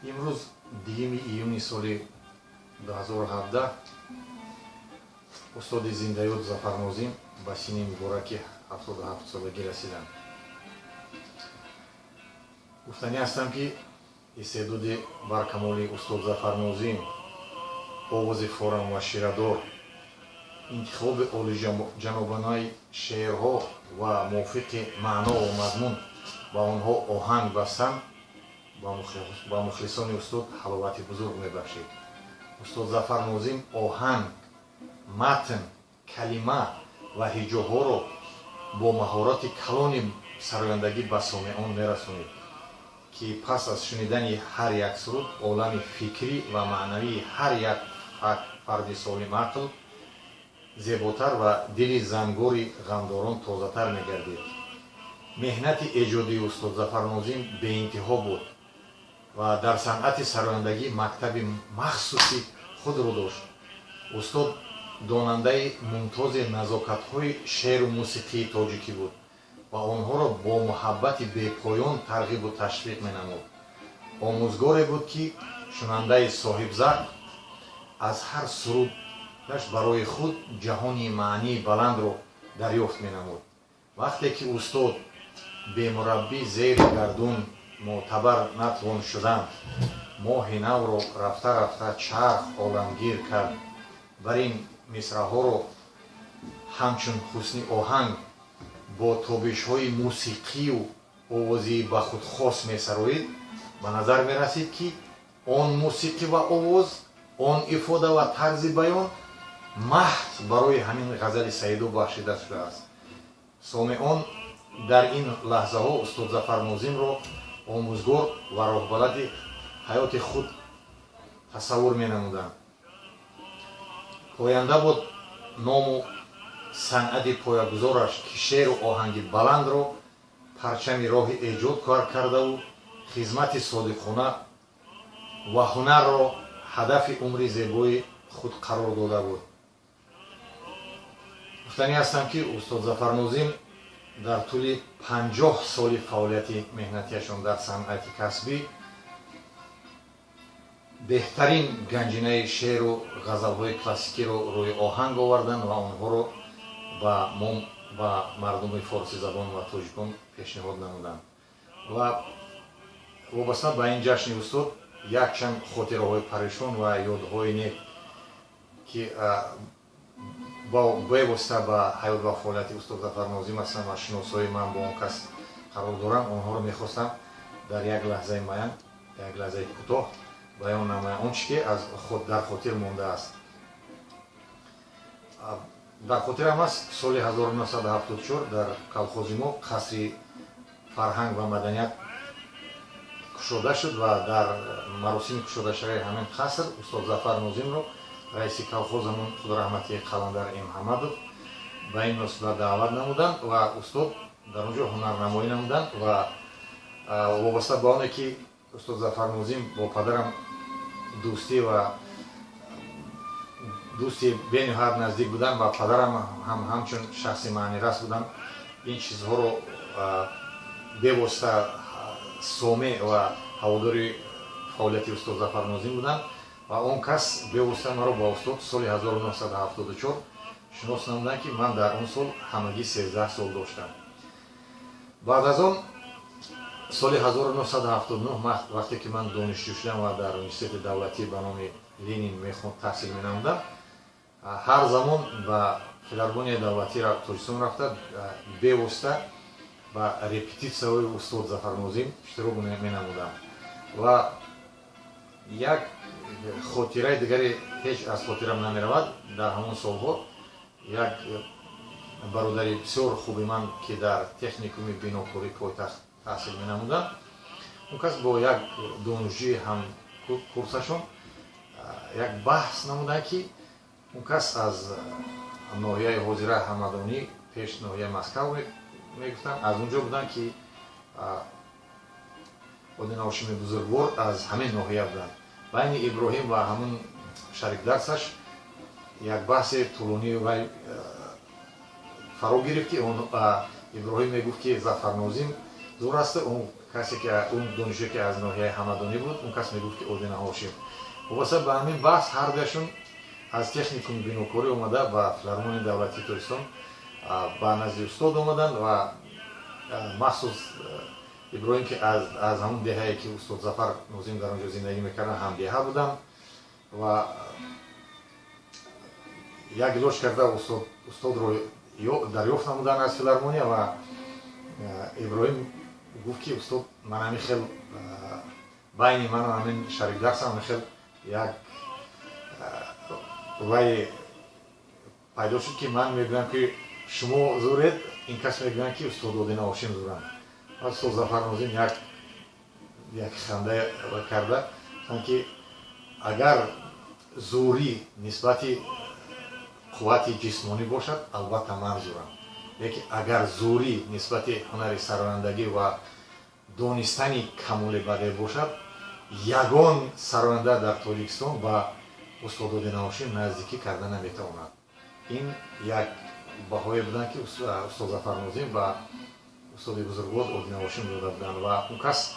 Имрӯз 2 июни соли 2017 устоди зиндаёд Зафар Нозим ба синни мубораки 77 солагӣ расиданд. Гуфтанӣ ҳастам, ки истеъдоди баркамоли устод Зафар Нозим, овози форам ва ширадор, интихоби олиҷанобонаи шеърҳо ва мувофиқи маъно ва мазмун ба онҳо оҳанг бастан ба мухлисони устод ҳаловати бузург мебахшид. Устод Зафар Нозим оҳанг, матн, калима ва ҳиҷоҳоро бо маҳорати калони сарояндагӣ ба сомеъон мерасонид, ки пас аз шунидани ҳар як суруд олами фикрӣ ва маънавии ҳар як фарди солимақл зеботар ва дили зангори ғамдорон тозатар мегардид. Меҳнати эҷодии устод Зафар Нозим беинтиҳо буд ва дар санъати сарояндагӣ мактаби махсуси худро дошт. Устод донандаи мумтози назокатҳои шеъру мусиқии тоҷикӣ буд ва онҳоро бо муҳаббати бепоён тарғибу ташвиқ менамуд. Омӯзгоре буд, ки шунандаи соҳибзавқ аз ҳар сурудаш барои худ ҷаҳони маънии баландро дарёфт менамуд. Вақте ки устод бемураббӣ зери гардун мӯътабар натвон шудан, моҳи навро рафта-рафта чарх оламгир кард, бар ин мисраҳоро ҳамчун ҳусни оҳанг бо тобишҳои мусиқию овозии ба худ хос месароид, ба назар мерасид, ки он мусиқӣ ва овоз, он ифода ва тарзи баён маҳз барои ҳамин ғазали Саидо бахшида шудааст. Сомеъон дар ин лаҳзаҳо устод Зафар Нозимро омӯзгор ва роҳбалади ҳаёти худ тасаввур менамуданд. Поянда буд ному санъати поягузораш, ки шеъру оҳанги баландро парчами роҳи эҷод кор кардаву хизмати содиқона ва ҳунарро ҳадафи умри зебои худ қарор дода буд. Гуфтанӣ ҳастам, ки устод Зафар Нозим дар тӯли 50 соли фаъолияти меҳнатиашон дар санъати касбӣ беҳтарин ганҷинаи шеъру ғазалҳои классикиро рӯи оҳанг оварданд ва онҳоро ба мо, ба мардуми форсизабон ва тоҷикон пешниҳод намуданд. Ва вобаста ба ин ҷашни устод якчанд хотираҳои парешон ва ёдҳои нек, ки бевосита ба ҳаёт ва фаъолияти устод Зафар Нозим ҳастанд ва шиносоии ман бо он кас қарор дорам, онҳоро мехостам дар як лаҳзаи муайян, як лаҳзаи кӯтоҳ баён намоям, он чи ки аз дар хотир мондааст. Дар хотирам аст, соли 1974 дар колхози мо қасри фарҳанг ва маданият кушода шуд ва дар маросими кушодашавии ҳамин қаср устод Зафар Нозимро раиси колхозамон худораҳматии Қаландар Имҳамадов ба ин муносибат даъват намуданд ва устод дар он ҷо ҳунарнамоӣ намуданд. Ва вобаста ба оне ки устод Зафар Нозим бо падарам дӯстӣ ва дӯсти бениҳоят наздик буданд ва падарам ҳам ҳамчун шахси маънирас буданд, ин чизҳоро бевосита сомеъ ва ҳаводори фаъолияти устод Зафар Нозим буданд ва он кас бевосита маро ба устод соли 1974 шинос намуданд, ки ман дар он сол ҳамагӣ 13 сол доштам. Баъд аз он соли 1979, вақте ки ман донишҷӯ шудам ва дар университети давлатӣ ба номи Ленин таҳсил менамудам, ҳар замон ба филармонияи давлатии Тоҷикистон рафта, бевосита ба репетитсияҳои устод Зафар Нозим иштирок менамудам. Ва як хотираи дигаре ҳеҷ аз хотирам намеравад. Дар ҳамон солҳо як бародари бисёр хуби ман, ки дар техникуми бинокории пойтахт таҳсил менамуданд, он кас бо як донишҷӯи ҳам курсашон як баҳс намуданд, ки он кас аз ноҳияи ҳозира Ҳамадонӣ, пеш ноҳияи Москав мегуфтанд, аз он ҷо буданд, ки Одина Ҳошими бузургвор аз ҳамин ноҳия буданд. Байни Иброҳим ва ҳамун шарикдарсаш як баҳси тӯлонӣ вай фаро гирифт, ки Иброҳим мегуфт, ки Зафар Нозим зур аст, он касе ки он донишҷӯе ки аз ноҳияи Ҳамадонӣ буд, он кас мегуфт, ки Одина Ҳошим. Вобаста ба ҳамин баҳс ҳардуяшон аз техникуми бинокорӣ омада ба филармонияи давлатии Тоҷикистон ба назди устод омаданд ва махсус Иброҳим, ки аз ҳамон деҳае, ки устод Зафар Нозим дар он ҷо зиндагӣ мекарданд, ҳам деҳа буданд ва як илоҷ карда устодро дарёфт намуданд аз филармония. Ва Иброҳим гуфт, ки устод, ман ҳамин хел байни ману ҳамин шарикдарсам ҳамин хел як вай пайдо шуд, ки ман мегӯям, ки шумо зуред, ин кас мегӯянд, ки устод Одина Ҳошим зуранд. Устод Зафар Нозим як ханда карда гуфтанд, ки агар зурӣ нисбати қуввати ҷисмонӣ бошад, албатта ман зурам, лекин агар зурӣ нисбати ҳунари сарояндагӣ ва донистани камоли бадеъ бошад, ягон сароянда дар Тоҷикистон ба устод Одина Ҳошим наздикӣ карда наметавонад. Ин як баҳое буданд, ки устод Зафар Нозим ба устоди бузургвор Одина Ҳошим дода буданд. Ва он кас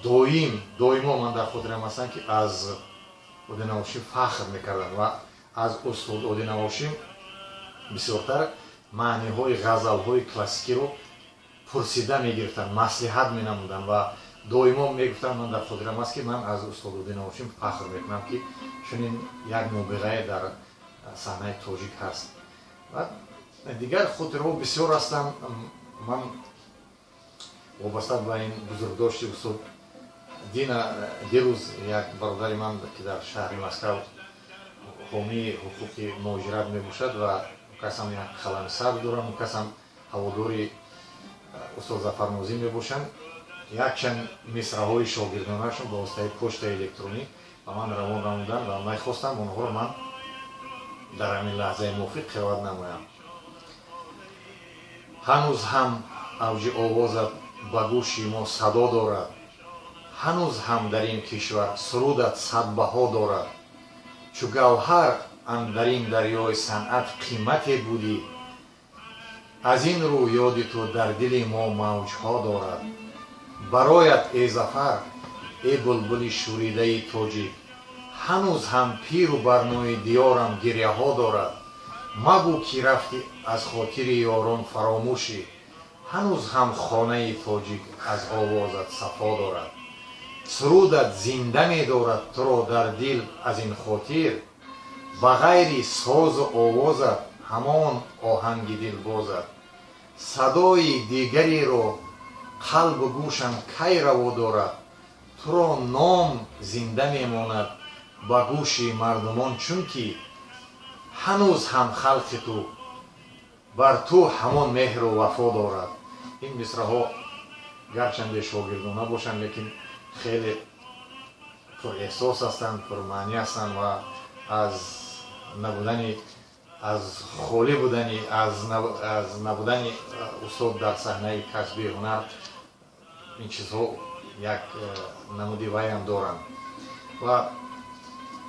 доим доимо ман дар хотирам ҳастанд, ки аз Одина Ҳошим фахр мекарданд ва аз устод Одина Ҳошим бисёртар маъниҳои ғазалҳои классикиро пурсида мегирифтанд, маслиҳат менамуданд ва доимо мегуфтанд. Ман дар хотирам аст, ки ман аз устод Одина Ҳошим фахр мекунам, ки чунин як нобиғае дар саҳнаи тоҷик ҳаст. Ва дигар хотираҳо бисёр ҳастанд. Ман вобаста ба ин бузургдошти устод дина дирӯз як бародари ман, ки дар шаҳри Москав ҳомии ҳуқуқи муҳоҷират мебошад ва касам як қалами сабз дорам, касам ҳаводори устод Зафар Нозим мебошанд, якчанд мисраҳои шогирдонашон ба воситаи почтаи электронӣ ба ман равон намуданд ва мехостам онҳоро ман дар ҳамин лаҳзаи мувофиқ қироат намоям. Ҳанӯз ҳам авҷи овозат ба гӯши мо садо дорад, ҳанӯз ҳам дар ин кишвар сурудат садбаҳо дорад. Чу гавҳар андар ин дарёи санъат қимате будӣ, аз ин рӯ ёди ту дар дили мо мавҷҳо дорад. Бароят, э Зафар, э булбули шӯридаи тоҷик, ҳанӯз ҳам пиру барнои диёрам гиряҳо дорад. Магӯ, ки рафтӣ, аз хотири ёрон фаромӯшӣ, ҳанӯз ҳам хонаи тоҷик аз овозат сафо дорад. Сурудат зинда медорад туро дар дил, аз ин хотир ба ғайри созу овозат ҳамон оҳанги дилбозат садои дигареро қалбу гӯшам кай раво дорад. Туро ном зинда мемонад ба гӯши мардумон, чунки ҳанӯз ҳам халқи ту бар ту ҳамон меҳру вафо дорад. Ин мисраҳо гарчанде шогирдона бошанд, лекин хеле пурэҳсос ҳастанд, пурмаънӣ ҳастанд ва аз набудани, аз холӣ будани, аз набудани устод дар саҳнаи касбии ҳунар ин чизҳо як намуди вайам доранд. Ва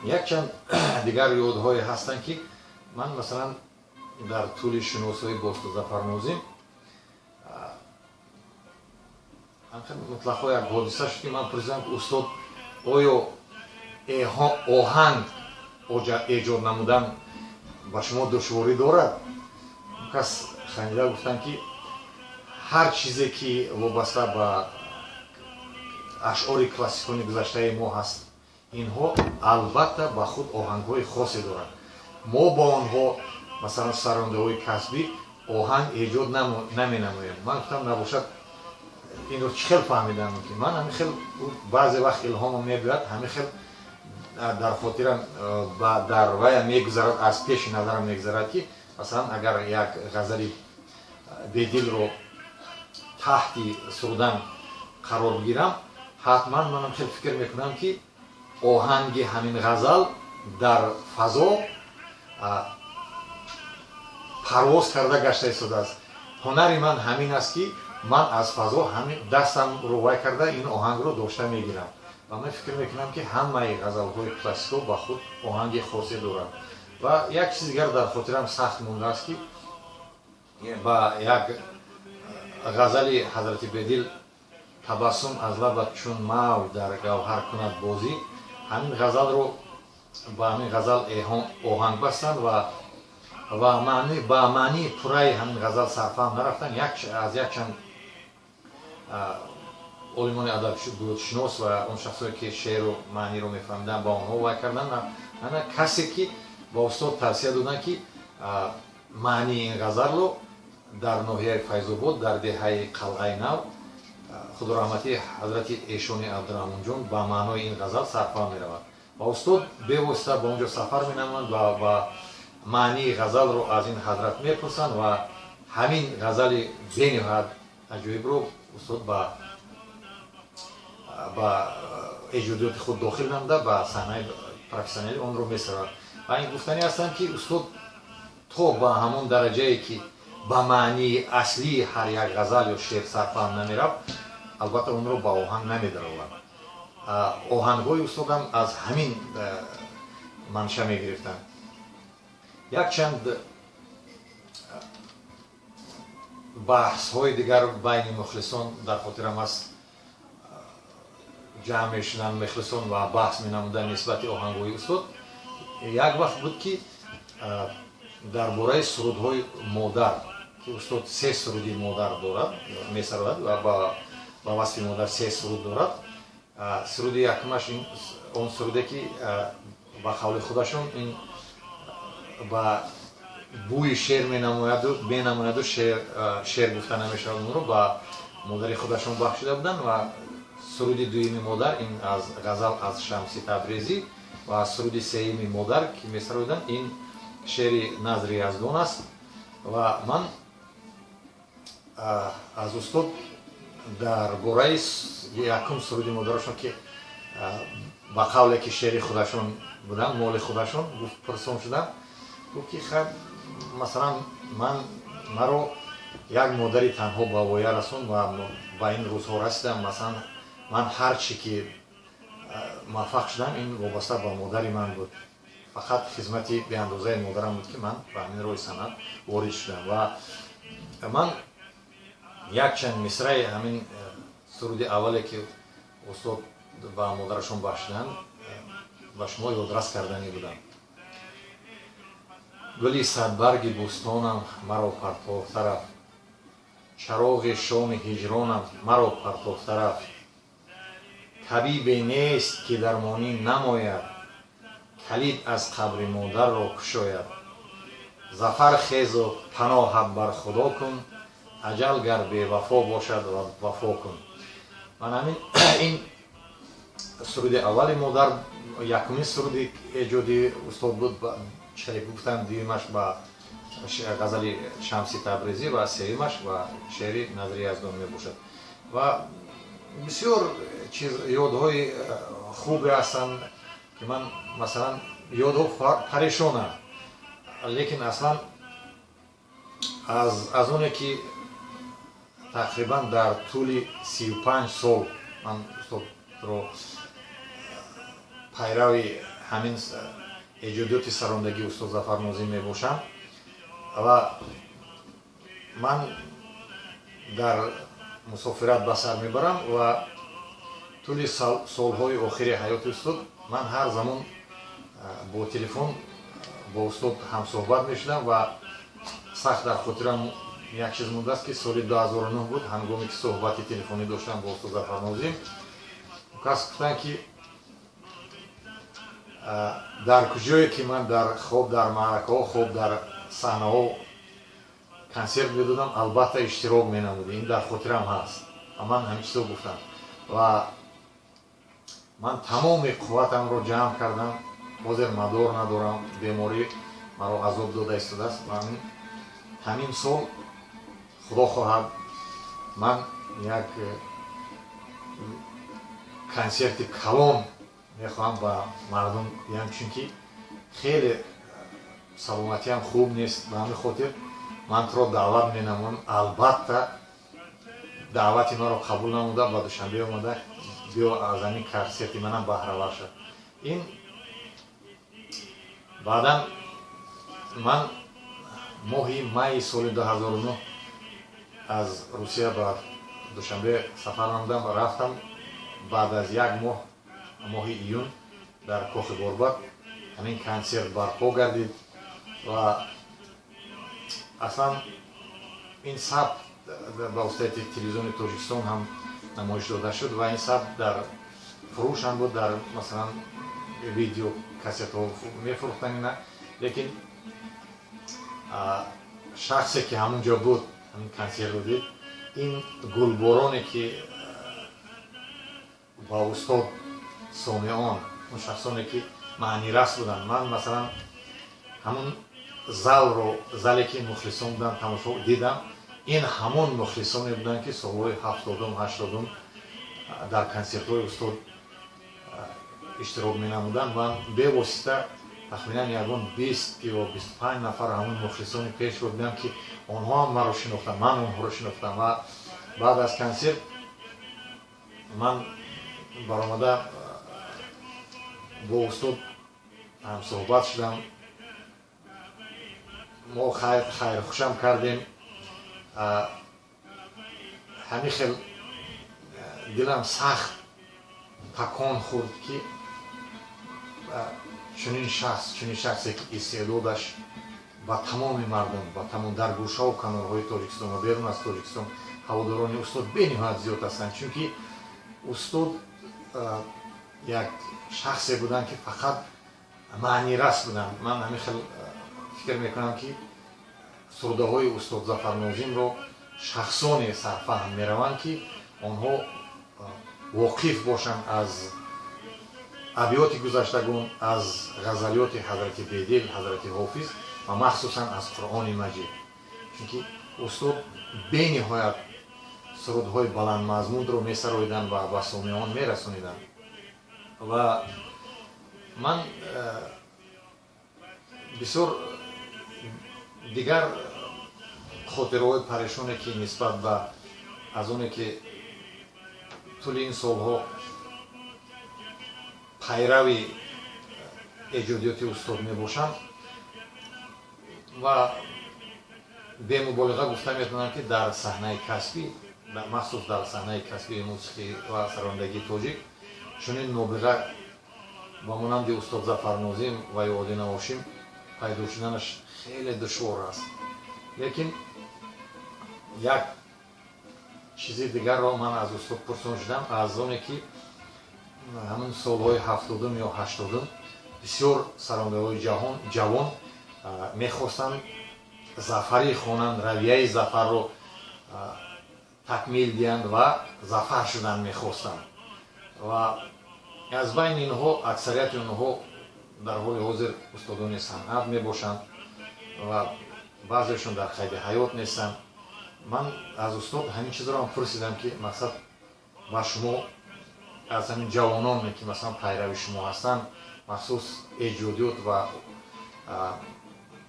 якчанд дигар ёдҳое ҳастанд, ки ман масалан дар тӯли шиносоӣ бо устод Зафар Нозим мутлақо як ҳодиса шуд, ки ман пурсидам, ки устод, оё оҳанг эҷод намудан ба шумо душворӣ дорад? Кас хандида гуфтанд, ки ҳар чизе, ки вобаста ба ашъори классикони гузаштаи мо ҳаст, инҳо албатта ба худ оҳангҳои хосе доранд. Мо бо онҳо, масалан сарондаҳои касбӣ, оҳанг эҷод наменамоем. Ман гуфтам, набошад, инро чӣ хел фаҳмидан мумкин? Ман ҳамин хел баъзе вақт илҳомам мебиёяд, ҳамин хел дар хотирам, дар вая мегузарад, аз пеши назарам мегузарад, ки масалан агар як ғазали Бедилро таҳти сурудан қарор бигирам, ҳатман манам хел фикр мекунам, ки оҳанги ҳамин ғазал дар фазо парвоз карда гашта истодааст. Ҳунари ман ҳамин аст, ки ман аз фазо ҳамин дастамро вай карда ин оҳангро дошта мегирам. Ва ман фикр мекунам, ки ҳамаи ғазалҳои классико ба худ оҳанги хосе доранд. Ва як чиз дигар дар хотирам сахт мондааст, ки ба як ғазали ҳазрати Бедил Табассум аз лабат чун мавҷ дар гавҳар кунад бозӣ, ҳамин ғазалро ба ҳамин ғазал оҳанг бастанд ва ба маънии пурраи ҳамин ғазал сарфаҳм нарафтанд. Аз якчанд олимони адабиётшинос ва он шахсое ки шеъру маъниро мефаҳмиданд, ба онҳо вай карданд. Ана касе ки ба устод тавсия доданд, ки маънии ин ғазалро дар ноҳияи Файзобод, дар деҳаи Қалъаи Нав, худораҳматӣ ҳазрати Эшони Абдураҳмонҷон ба маънои ин ғазал сарфаҳм меравад. Ва устод бевосита ба он ҷо сафар менамоянд ва маънии ғазалро аз ин ҳазрат мепурсанд ва ҳамин ғазали бениҳоят аҷоибро устод ба эҷодиёти худ дохил намуда, ба саҳнаи профессионалӣ онро месарояд. Ва ин гуфтанӣ ҳастанд, ки устод то ба ҳамон дараҷае ки ба маънии аслии ҳар як ғазал ё шеър сарфаҳм намерафт, албатта онро ба оҳанг намедаровард. Оҳангҳои устодам аз ҳамин манша мегирифтанд. Якчанд баҳсҳои дигар байни мухлисон дар хотирам аст, ҷамъ мешуданд мухлисон ва баҳс менамуданд нисбати оҳангҳои устод. Як вақт буд, ки дар бораи сурудҳои модар, ки устод се суруди модар дорад, месарояд ва ба васфи модар се суруд дорад. Суруди якумаш он суруде, ки ба қавли худашон ин ба бӯи шеър менамояду шеър гуфта намешавад, онро ба модари худашон бахшида буданд. Ва суруди дуюми модар ин аз ғазал аз Шамси Табрезӣ ва суруди сеюми модар, ки месароиданд, ин шеъри Назри Яздон аст. Ва ман аз устод дар бораи якум суруди модарашон, ки ба қавле ки шеъри худашон буданд, моли худашон, гуфт, пурсон шудам. Гуфт, ки масалан, ман маро як модари танҳо ба воя расонд ва ба ин рӯзҳо расидам. Масалан, ман ҳар чӣ ки муваффақ шудам, ин вобаста ба модари ман буд. Фақат хизмати беандозаи модарам буд, ки ман ба ҳамин роҳи санъат ворид шудам. Ва ман якчанд мисраи ҳамин суруди аввале, ки устод ба модарашон бахшиданд, ба шумо ёдрас карданӣ будам. Гули садбарги бӯстонам маро партофта рафт, чароғи шоми ҳиҷронам маро партофта рафт. Табибе нест, ки дармонӣ намояд, калид аз қабри модарро кушояд. Зафар, хезу паноҳат бар Худо кун, аҷал гар бевафо бошад, вафо кун. Ман ҳамин ин суруди аввали модар, якумин суруди эҷодии устод буд. Чиқаре гуфтам, дуюмаш ба ғазали Шамси Табрезӣ ва сеюмаш ба шеъри Назри Яздон мебошад. Ва бисёр чиз ёдҳои хубе ҳастанд, ки ман масалан ёдҳо парешонам, лекин аслан аз оне ки тақрибан дар тӯли 35 сол ман устодро пайрави ҳамин эҷодиёти сарондагии устод Зафар Нозим мебошам ва ман дар мусофират ба сар мебарам ва тӯли солҳои охири ҳаёти устод ман ҳар замон бо телефон бо устод ҳамсӯҳбат мешудам. Ва сахт дар хотирам як чиз мондааст, ки соли 2009 буд, ҳангоме ки суҳбати телефонӣ доштам бо устод Зафар Нозим, кас гуфтанд, ки дар куҷое ки ман дар хоб дар маъракаҳо, хоб дар саҳнаҳо консерт медодам, албатта иштирок менамудӣ. Ин дар хотирам ҳаст ва ман ҳамин чизо гуфтам ва ман тамоми қувватамро ҷамъ кардам. Ҳозир мадор надорам, беморӣ маро азоб дода истодааст ва ҳамин сол, Худо хоҳад, ман як консерти калон мехоҳам ба мардум диҳам, чунки хеле саломатиам хуб нест. Ба ҳамин хотир ман туро даъват менамоям. Албатта даъвати маро қабул намуда, ба Душанбе омада, биё, аз ҳамин консерти манам баҳравар шав. Ин баъдан ман моҳи майи соли 2009 аз Русия ба Душанбе сафар намудам ва рафтам. Баъд аз як моҳ, моҳи июн, дар Кохи Борбад ҳамин консерт барпо гардид. Ва аслан ин сабт ба воситаи телевизиони Тоҷикистон ҳам намоиш дода шуд ва ин сабт дар фурӯш ҳам буд, дар, масалан, видео кассетҳо мефурӯхтанд ина. Лекин шахсе ки ҳамон ҷо буд, ҳамин консертро дид, ин гулбороне ки ба устод сомеон, он шахсоне ки маънирас буданд, ман, масалан, ҳамун залро, зале ки мухлисон буданд, тамошо дидам, ин ҳамон мухлисоне буданд, ки солҳои 70-ум, 80-ум дар консертҳои устод иштирок менамуданд. Ман бевосита тахминан ягон 20 ё 25 нафар ҳамон мухлисони пешро дидам, ки онҳо ҳам маро шинохтанд, ман онҳоро шинохтам. Ва баъд аз консерт ман баромада бо устод ҳамсӯҳбат шудам. Мо хайрхушам кардем. Ҳамин хел дилам сахт такон хӯрд, ки чунин шахс, чунин шахсе ки истеъдодаш ба тамоми мардум, ба тамом дар гӯшаву канорҳои Тоҷикистон ва берун аз Тоҷикистон ҳаводорони устод бениҳоят зиёд ҳастанд, чунки устод як шахсе буданд, ки фақат маънирас буданд. Ман ҳамин хел фикр мекунам, ки сурудаҳои устод Зафар Нозимро шахсоне сарфаҳм мераванд, ки онҳо воқиф бошанд аз абёти гузаштагон, аз ғазалиёти ҳазрати Бедил, ҳазрати Ҳофиз ва махсусан аз Қуръони Маҷид, чунки устод бениҳоят сурудҳои баландмазмунро месароиданд ва ба сомеон мерасониданд. Ва ман бисёр дигар хотираҳои парешоне, ки нисбат ба аз оне ки тӯли ин солҳо пайрави эҷодиёти устод мебошам ва бемуболиға гуфта метавонам, ки дар саҳнаи касбӣ, махсус дар саҳнаи касбии мусиқӣ ва сарондагии тоҷик, чунин нобиға ба монанди устод Зафар Нозим ва ё Одина Ҳошим пайдо шуданаш хеле душвор аст. Лекин як чизи дигарро ман аз устод пурсон шудам, аз оне ки ҳамин солҳои 70-ум ё 80-ум бисёр сарондаҳои ҷавон мехостанд зафарӣ хонанд, равияи Зафарро такмил диҳанд ва зафар шудан мехостанд. Ва аз байни инҳо аксарияти онҳо дар ҳоли ҳозир устодони санъат мебошанд ва баъзеашон дар қайди ҳаёт нестанд. Ман аз устод ҳамин чизро ҳам пурсидам, ки мақсад ба шумо аз ҳамин ҷавононе, ки масалан пайрави шумо ҳастанд, махсус эҷодиёт ва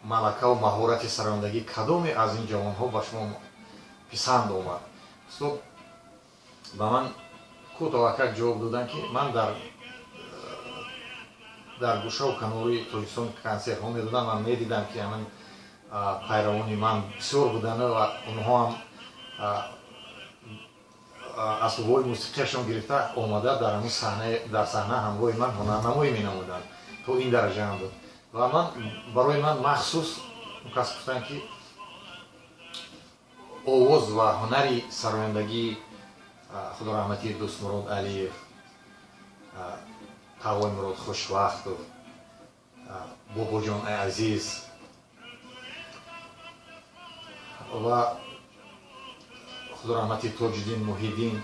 малакаву маҳорати сарондагӣ кадоме аз ин ҷавонҳо ба шумо писанд омад? Устод ба ман кӯтоҳакак ҷавоб доданд, ки ман дар гӯшаву канори Тоҷикистон консертҳо медодам ва медидам, ки ҳамин пайравони ман бисёр буданд ва онҳо ҳам асбобҳои мусиқиашон гирифта омада дар ҳамин дар саҳна ҳамроҳи ман ҳунарнамоӣ менамуданд. То ин дараҷаам буд. Ва ман барои ман махсус он кас гуфтанд, ки овоз ва ҳунари сарояндагии худораҳматии Дӯстмурод Алиев, Тавой Мурод Хушвақтов, Бобоҷон Азиз ва худораҳмати Тоҷиддин Муҳиддин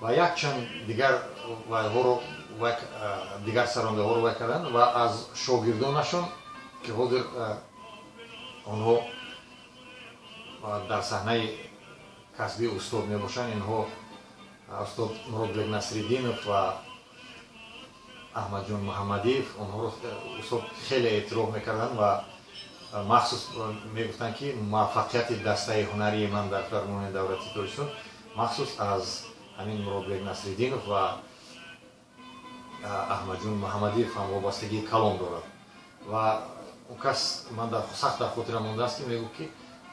ва якчанд дигар вайҳоро, дигар сарондаҳоро вай карданд. Ва аз шогирдонашон, ки ҳозир онҳо дар саҳнаи касбии устод мебошанд, инҳо устод Муродбек Насриддинов ва Аҳмадҷон Муҳаммадиев, онҳоро устод хеле эътироф мекарданд ва махсус мегуфтанд, ки муваффақияти дастаи ҳунарии ман дар Филармонияи давлатии Тоҷикистон махсус аз ҳамин Муродбек Насриддинов ва Аҳмадҷон Муҳаммадиев ҳам вобастагии калон дорад. Ва он кас ман сахт дар хотирам мондааст, ки мегӯфт, ки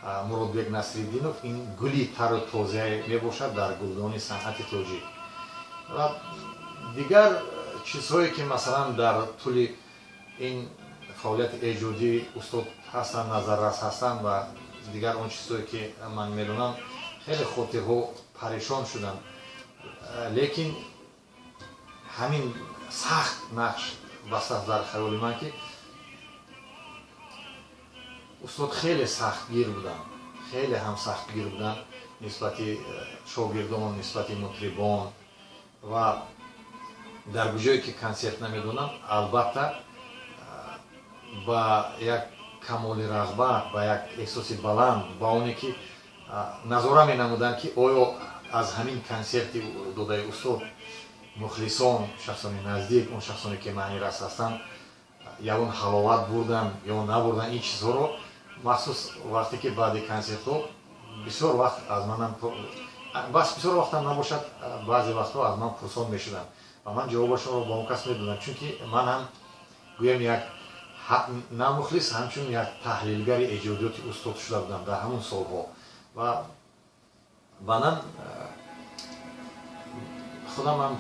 Муродбек Насриддинов ин гули тару тозае мебошад дар гулдони санъати тоҷик. Ва дигар чизҳое ки, масалан, дар тӯли ин фаъолияти эҷодии устод ҳастанд, назаррас ҳастанд, ва дигар он чизҳое ки ман медонам, хеле хотирҳо парешон шуданд, лекин ҳамин сахт нақш бастааст дар хаёли ман, ки устод хеле сахтгир буданд, хеле ҳам сахтгир буданд нисбати шогирдон, нисбати мутрибон. Ва дар куҷое ки консерт намедонам, албатта, ба як камоли рағбат, ба як эҳсоси баланд, ба оне ки назора менамуданд, ки оё аз ҳамин консерти додаи устод мухлисон, шахсони наздик, он шахсоне ки маънирас ҳастанд, ягон ҳаловат бурданд ё набурданд. Ин чизҳоро махсус вақте ки баъди консертҳо бисёр вақт аз манам, бас бисёр вақтам набошад, баъзе вақтҳо аз ман пурсон мешуданд ва ман ҷавобашонро ба он кас медодам, чунки ман ҳам, гӯям, як на мухлис, ҳамчун як таҳлилгари эҷодиёти устод шуда будам дар ҳамон солҳо. Ва баъдан худам ҳам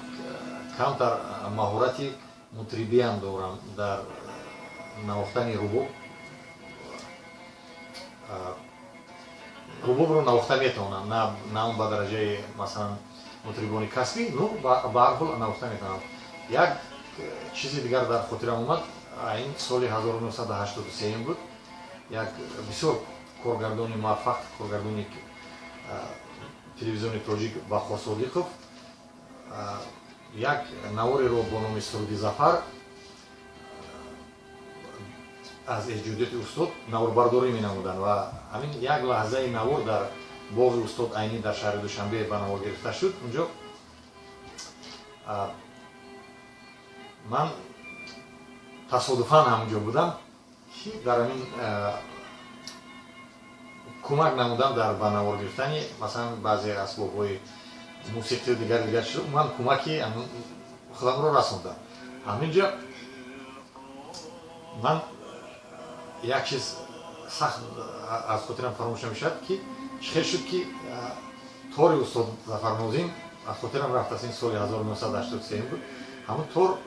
камтар маҳорати мутрибиам дорам дар навохтани рубоб. Рубобро навохта метавонам, на он ба дараҷаи, масалан, мутрибони касбӣ, ну, ба ҳар ҳол навохта метавонам. Як чизи дигар дар хотирам омад. Ин соли 1983 буд. Як бисёр коргардони муваффақ, коргардони телевизиони тоҷик Бақо Содиқов як навореро бо номи «Суруди Зафар» аз эҷодиёти устод наворбардорӣ менамуданд. Ва ҳамин як лаҳзаи навор дар боғи устод Айнӣ дар шаҳри Душанбе ба навор гирифта шуд. Унҷо ман тасодуфан ҳамунҷо будам, ки дар ҳамин кӯмак намудам дар ба навор гирифтани, масалан, баъзе асбобҳои мусиқию дигар дигар чиз. Ман кӯмаки худамро расондам. Ҳаминҷо ман як чиз сахт аз хотирам фаромӯш намешавад, ки чӣ хел шуд, ки тори устод Зафар Нозим аз хотирам рафтааст. Ин соли 1983 буд. Ҳамон тор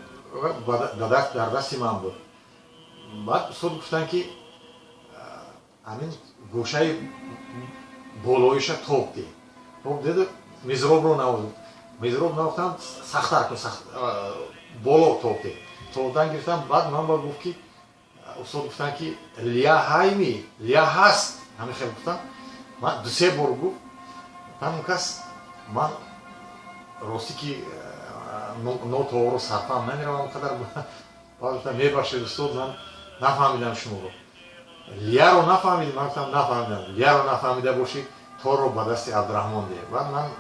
дар дасти ман буд. Баъд устод гуфтанд, ки ҳамин гӯшаи болоиша тоб де. Тоб деду мизробро навоз. Мизроб навохтам, сахттар кун, боло тоб де. Тобдан гирифтам. Баъд ман ба гуфт, ки устод гуфтанд, ки лия ҳайми, лия ҳаст, ҳамин хел гуфтам. Ман дусе бор гуфт он кас. Ман ростӣ ки нотаҳоро сарфаҳм намеравам қадар. Баъд гуфтам: «Мебахшед, устод, ман нафаҳмидам шуморо. Лияро нафаҳмидем?» Ман гуфтам: «Нафаҳмидам». «Лияро нафаҳмида бошӣ, торро ба дасти Абдураҳмон деҳ». Баъд ман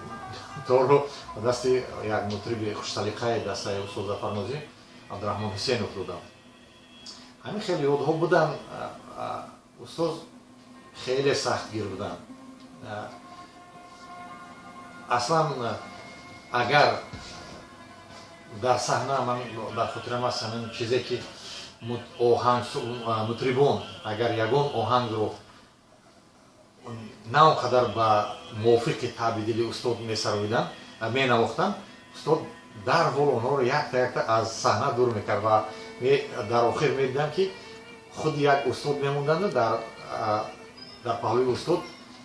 торро ба дасти як мутриби хушсалиқаи дастаи устод Зафар Нозим, Абдураҳмон Ҳусейнов додам. Ҳамин хеле ёдҳо буданд. Устоз хеле сахтгир буданд. Аслан агар дар саҳна, ман дар хотирам аст ҳамин чизе, ки оҳанг, мутрибон агар ягон оҳангро на он қадар ба мувофиқи таъби дили устод месароиданд, менавохтанд, устод дарҳол онҳоро якта якта аз саҳна дур мекард. Ва дар охир медидам, ки худи як устод мемонданду дар паҳлӯи устод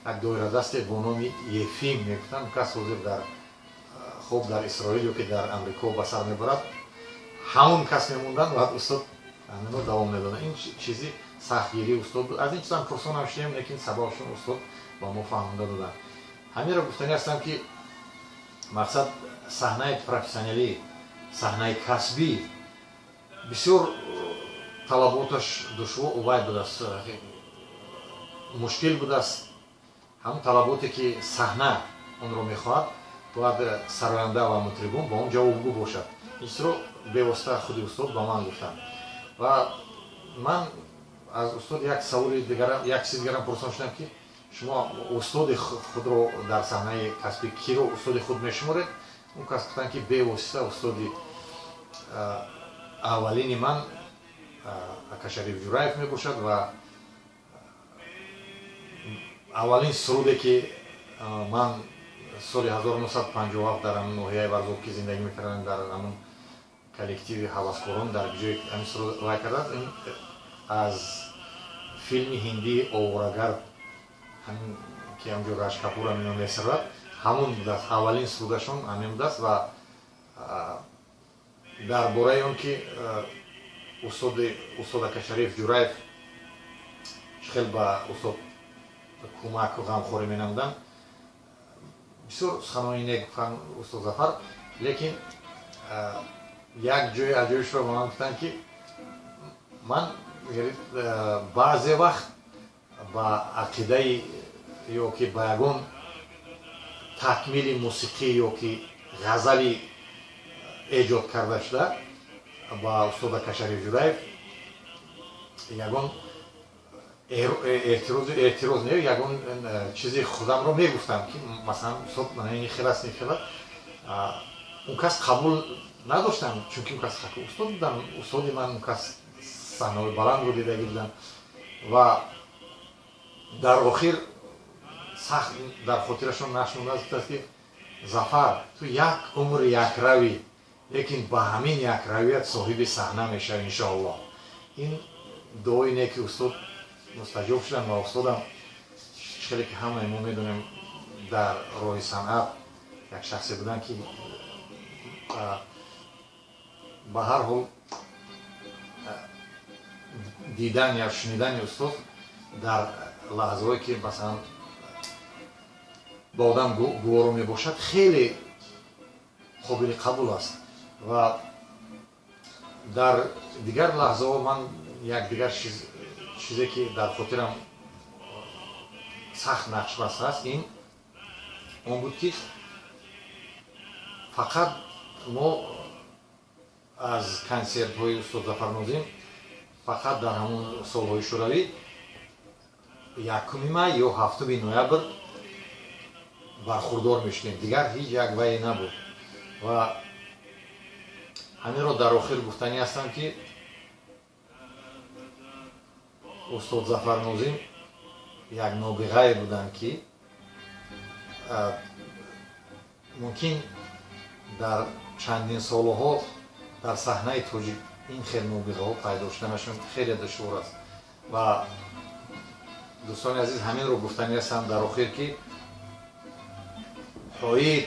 як доирадасте бо номи Ефим мегуфтанд. Кас ҳозир дар хоб дар Исроил ё ки дар Амрико ба сар мебарад. Ҳамон кас мемонданд ва устод ҳамино давом медоданд. Ин чизи сахтгирии устод буд. Аз ин чизам пурсонам шудем, лекин сабабшон устод ба мо фаҳмонда доданд. Ҳаминро гуфтанӣ ҳастам, ки мақсад саҳнаи профессионалӣ, саҳнаи касбӣ бисёр талаботаш душвор вай будааст, мушкил будааст. Ҳамон талаботе ки саҳна онро мехоҳад, бояд сароянда ва мутрибон ба он ҷавобгӯ бошад. Ин чизро бевосита худи устод ба ман гуфтанд. Ва ман аз устод як саволи дигара, як чизи дигарам пурсон шудам, ки шумо устоди худро дар саҳнаи касбӣ киро устоди худ мешуморед? Он кас гуфтанд, ки бевосита устоди аввалини ман ака Шариф Ҷураев мебошад ва Аввалин суруде, ки ман соли 1957 дар ҳамун ноҳияи Варзоб, ки зиндагӣ мекардам, дар ҳамун коллективи ҳаваскорон, дар ҷое ҳамин суруд вай кардааст, ин аз филми ҳиндии «Оворагард», ҳамин ки ҳамҷо Раҷ Капур ҳамино месарад, ҳамун будааст. Аввалин сурудашон ҳамин будааст. Ва дар бораи он ки устод ака Шариф Ҷураев чӣ хел ба устод кӯмаку ғамхорӣ менамуданд, бисёр суханони нек гуфтанд устод Зафар. Лекин як ҷои аҷоибшро ба ман гуфтанд, ки ман баъзе вақт ба ақидаи ё ки ба ягон такмили мусиқӣ ё ки ғазали эҷод карда шуда ба устод ака Шариф Ҷураев ягон эътироз не, ягон чизи худамро мегуфтам, ки масалан, устод, ин хел аст, ин хел аст. Он кас қабул надоштам, чунки он кас устод будам, устоди ман, он кас саҳнаҳои баландро дидагӣ будам. Ва дар охир сахт дар хотирашон нақш мондааст, гуфтааст, ки «Зафар, ту як умр якравӣ, лекин ба ҳамин якравият соҳиби саҳна мешавӣ, иншоаллоҳ». Ин дуои неки устод мустаҷоб шуданд. Ва устодам, хеле ки ҳамаи мо медонем, дар роҳи санъат як шахсе буданд, ки ба ҳар ҳол дидан ё шунидани устод дар лаҳзаҳое, ки масалан ба одам гуворо мебошад, хеле қобили қабул аст. Ва дар дигар лаҳзаҳо ман як дигар чизе, ки дар хотирам сахт нақш бастааст, ин он буд, ки фақат мо аз консертҳои устод Зафар Нозим фақат дар ҳамон солҳои шӯравӣ 1 май ё 7 ноябр бархурдор мешудем, дигар ҳеҷ як вае набуд. Ва ҳаминро дар охир гуфтанӣ ҳастам, ки устод Зафар Нозим як нобиғае буданд, ки мумкин дар чандин солаҳо дар саҳнаи тоҷик ин хел нобиғаҳо пайдо шуданашон хеле душвор аст. Ва дӯстони азиз, ҳаминро гуфтанӣ ҳастам дар охир, ки ҳоид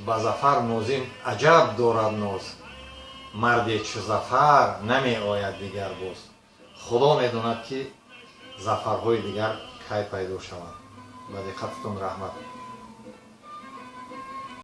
ба Зафар Нозим аҷаб дорад ноз, марде чу Зафар намеояд дигар боз. Худо медонад, ки зафарҳои дигар кай пайдо шаванд. Ба диққататон раҳмат.